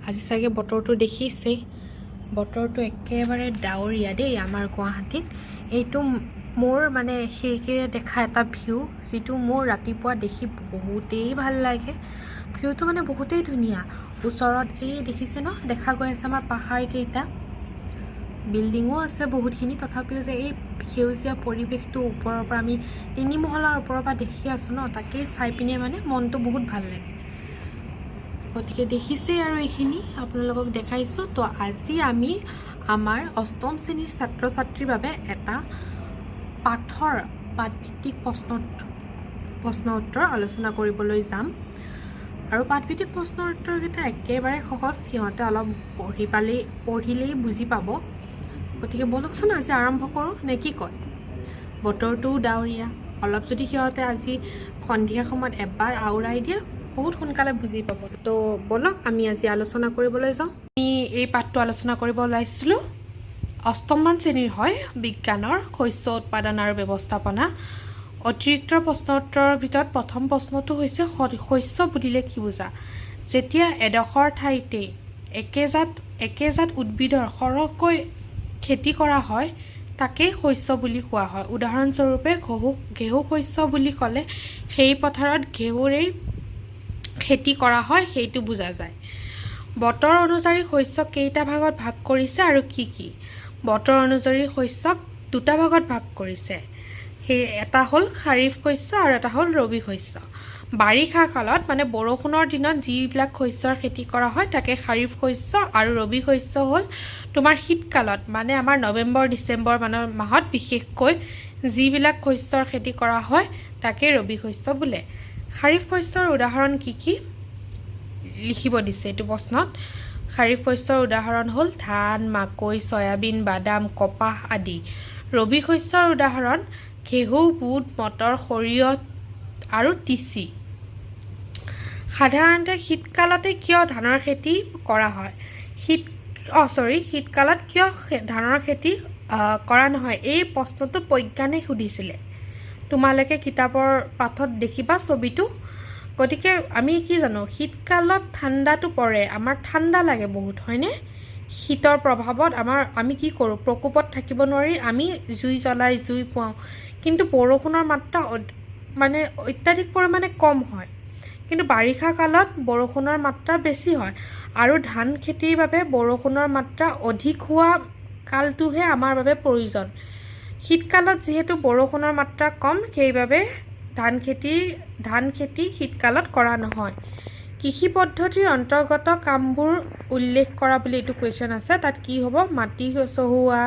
আজি চাগে বতৰটো দেখিছেই, বতৰটো একেবাৰে ডাৱৰীয়া দেই আমাৰ গুৱাহাটীত। এইটো মোৰ মানে খিৰিকীৰে দেখা এটা ভিউ, যিটো মোৰ ৰাতিপুৱা দেখি বহুতেই ভাল লাগে। ভিউটো মানে বহুতেই ধুনীয়া। ওচৰত এই দেখিছে ন, দেখা গৈ আছে আমাৰ পাহাৰকেইটা, বিল্ডিঙো আছে বহুতখিনি, তথাপিও যে এই সেউজীয়া পৰিৱেশটো ওপৰৰ পৰা আমি তিনি মহলাৰ ওপৰৰ পৰা দেখি আছোঁ ন, তাকেই চাই পিনে মানে মনটো বহুত ভাল লাগে। গতিকে দেখিছেই আৰু এইখিনি আপোনালোকক দেখাইছোঁ। তো আজি আমি আমাৰ অষ্টম শ্ৰেণীৰ ছাত্ৰ ছাত্ৰীৰ বাবে এটা পাঠৰ পাঠভিত্তিক প্ৰশ্ন উত্তৰ আলোচনা কৰিবলৈ যাম। আৰু পাঠভিত্তিক প্ৰশ্ন উত্তৰকেইটা একেবাৰে সহজ, সিহঁতে অলপ পঢ়ি পালেই, পঢ়িলেই বুজি পাব। গতিকে ব'লকচোন আজি আৰম্ভ কৰোঁ নে কি কয়? বতৰটোও ডাৱৰীয়া, অলপ যদি সিহঁতে আজি সন্ধিয়া সময়ত এবাৰ আওৰাই দিয়ে, বহুত সোনকালে বুজি পাব। তো ব'লক, আমি আজি আলোচনা কৰিবলৈ যাওঁ। আমি এই পাঠটো আলোচনা কৰিব ওলাইছিলোঁ, অষ্টমমান শ্ৰেণীৰ হয়, বিজ্ঞানৰ শস্য উৎপাদন আৰু ব্যৱস্থাপনা। অতিৰিক্ত প্ৰশ্ন উত্তৰৰ ভিতৰত প্ৰথম প্ৰশ্নটো হৈছে, শস্য বুলিলে কি বুজা? যেতিয়া এডোখৰ ঠাইতেই একেজাত উদ্ভিদৰ সৰহকৈ খেতি কৰা হয়, তাকেই শস্য বুলি কোৱা হয়। উদাহৰণস্বৰূপে ঘেঁহু শস্য বুলি ক'লে সেই পথাৰত ঘেঁহুৰেই খেতি কৰা হয়, সেইটো বুজা যায়। বতৰ অনুযায়ী শস্যক কেইটা ভাগত ভাগ কৰিছে আৰু কি কি? বতৰ অনুযায়ী শস্যক দুটা ভাগত ভাগ কৰিছে। সেই এটা হ'ল খাৰিফ শস্য আৰু এটা হ'ল ৰবি শস্য। বাৰিষা কালত, মানে বৰষুণৰ দিনত যিবিলাক শস্যৰ খেতি কৰা হয়, তাকে খাৰিফ শস্য আৰু ৰবি শস্য হ'ল তোমাৰ শীতকালত, মানে আমাৰ নৱেম্বৰ ডিচেম্বৰ মানৰ মাহত বিশেষকৈ যিবিলাক শস্যৰ খেতি কৰা হয়, তাকে ৰবি শস্য বোলে। খাৰিফ শস্যৰ উদাহৰণ কি কি লিখিব দিছে এইটো প্ৰশ্নত। খাৰিফ শস্যৰ উদাহৰণ হ'ল ধান, মাকৈ, চয়াবিন, বাদাম, কপাহ আদি। ৰবি শস্যৰ উদাহৰণ ঘেঁহু, বুট, মটৰ, সৰিয়হ আৰু তিচি। সাধাৰণতে শীতকালতে কিয় ধানৰ খেতি কৰা হয়? শীত অঁ চৰি শীতকালত কিয় ধানৰ খেতি কৰা নহয়? এই প্ৰশ্নটো প্ৰজ্ঞানে সুধিছিলে। তোমালোকে কিতাপৰ পাঠত দেখিবা ছবিটো। গতিকে আমি কি জানো, শীতকালত ঠাণ্ডাটো পৰে, আমাৰ ঠাণ্ডা লাগে বহুত, হয়নে? শীতৰ প্ৰভাৱত আমি কি কৰোঁ? প্ৰকোপত থাকিব নোৱাৰি আমি জুই জ্বলাই জুই পুৱাওঁ। কিন্তু বৰষুণৰ মাত্ৰা মানে অত্যাধিক পৰিমাণে কম হয়। কিন্তু বাৰিষা কালত বৰষুণৰ মাত্ৰা বেছি হয় আৰু ধান খেতিৰ বাবে বৰষুণৰ মাত্ৰা অধিক হোৱা কালটোহে আমাৰ বাবে প্ৰয়োজন। শীতকালত যিহেতু বৰষুণৰ মাত্ৰা কম, সেইবাবে ধান খেতি শীতকালত কৰা নহয়। কৃষি পদ্ধতিৰ অন্তৰ্গত কামবোৰ উল্লেখ কৰা বুলি এইটো কুৱেশ্যন আছে। তাত কি হ'ব? মাটি চহোৱা,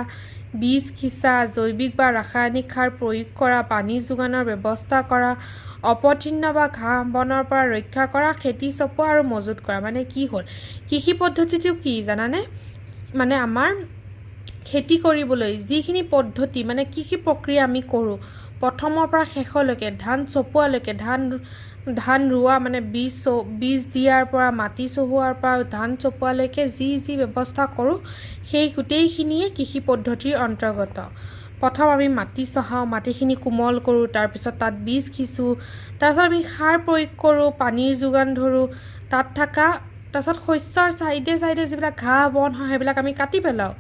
বীজ সিঁচা, জৈৱিক বা ৰাসায়নিক সাৰ প্ৰয়োগ কৰা, পানী যোগানৰ ব্যৱস্থা কৰা, অপতৃণ বা ঘাঁহ বনৰ পৰা ৰক্ষা কৰা, খেতি চপোৱা আৰু মজুত কৰা। মানে কি হ'ল, কৃষি পদ্ধতিটো কি জানানে? মানে আমাৰ খেতি কৰিবলৈ যিখিনি পদ্ধতি, মানে কৃষি প্ৰক্ৰিয়া আমি কৰোঁ, প্ৰথমৰ পৰা শেষলৈকে, ধান চপোৱালৈকে, ধান ধান ৰোৱা, মানে বীজ দিয়াৰ পৰা, মাটি চহোৱাৰ পৰা ধান চপোৱালৈকে যি যি ব্যৱস্থা কৰোঁ, সেই গোটেইখিনিয়ে কৃষি পদ্ধতিৰ অন্তৰ্গত। প্ৰথম আমি মাটি চহাওঁ, মাটিখিনি কোমল কৰোঁ, তাৰপিছত তাত বীজ সিঁচোঁ, তাৰপিছত আমি সাৰ প্ৰয়োগ কৰোঁ, পানীৰ যোগান ধৰোঁ, তাত থকা তাৰপিছত শস্যৰ চাইডে চাইডে যিবিলাক ঘাঁহ বন হয়, সেইবিলাক আমি কাটি পেলাওঁ,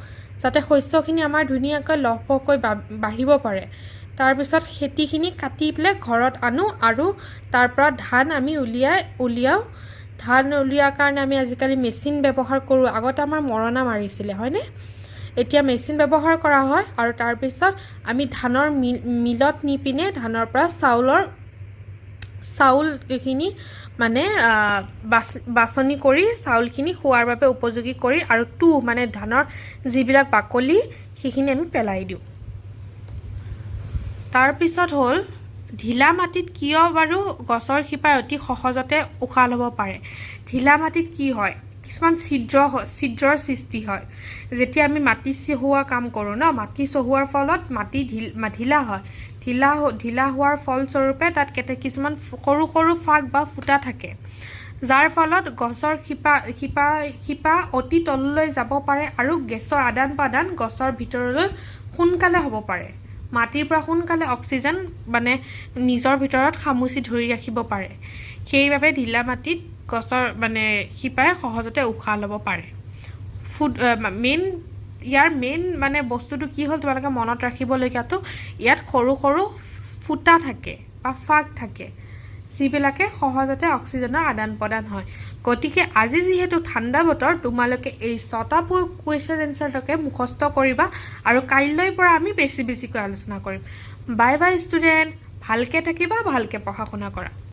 যাতে শস্যখিনি আমাৰ ধুনীয়াকৈ লহপহকৈ বাঢ়িব পাৰে। তাৰপিছত খেতিখিনি কাটি পেলাই ঘৰত আনো আৰু তাৰপৰা ধান আমি উলিয়াওঁ। ধান উলিওৱাৰ কাৰণে আমি আজিকালি মেচিন ব্যৱহাৰ কৰোঁ। আগতে আমাৰ মৰণা মাৰিছিলে, হয়নে? এতিয়া মেচিন ব্যৱহাৰ কৰা হয়। আৰু তাৰপিছত আমি ধানৰ মিলত নি পিনে ধানৰ পৰা চাউলখিনি মানে বাছনি কৰি চাউলখিনি খোৱাৰ বাবে উপযোগী কৰি আৰু তুঁহ, মানে ধানৰ যিবিলাক বাকলি, সেইখিনি আমি পেলাই দিওঁ। তাৰপিছত হ'ল, ঢিলা মাটিত কিয় বাৰু গছৰ শিপাই অতি সহজতে উশাহ ল'ব পাৰে? ঢিলা মাটিত কি হয়? কিছুমান ছিদ্ৰৰ সৃষ্টি হয়। যেতিয়া আমি মাটি চহোৱা কাম কৰোঁ ন, মাটি চহোৱাৰ ফলত মাটি ঢিলা হয়। ঢিলা হোৱাৰ ফলস্বৰূপে তাত কিছুমান সৰু সৰু ফাক বা ফুটা থাকে, যাৰ ফলত গছৰ শিপা অতি তললৈ যাব পাৰে আৰু গেছৰ আদান প্ৰদান গছৰ ভিতৰলৈ সোনকালে হ'ব পাৰে। মাটিৰ পৰা সোনকালে অক্সিজেন মানে নিজৰ ভিতৰত খামুচি ধৰি ৰাখিব পাৰে। সেইবাবে ঢিলা মাটিত গছৰ মানে শিপাই সহজতে উশাহ ল'ব পাৰে। ফুড মেইন, ইয়াৰ মেইন মানে বস্তুটো কি হ'ল তোমালোকে মনত ৰাখিবলগীয়াটো, ইয়াত সৰু সৰু ফুটা থাকে বা ফাক থাকে, যিবিলাকে সহজতে অক্সিজেনৰ আদান প্ৰদান হয়। গতিকে আজি যিহেতু ঠাণ্ডা বতৰ, তোমালোকে এই ছটা কুৱেশ্যন এনচাৰকে মুখস্থ কৰিবা আৰু কাইলৈৰ পৰা আমি বেছি বেছিকৈ আলোচনা কৰিম। বাই বাই ষ্টুডেণ্ট, ভালকৈ থাকিবা, ভালকৈ পঢ়া শুনা কৰা।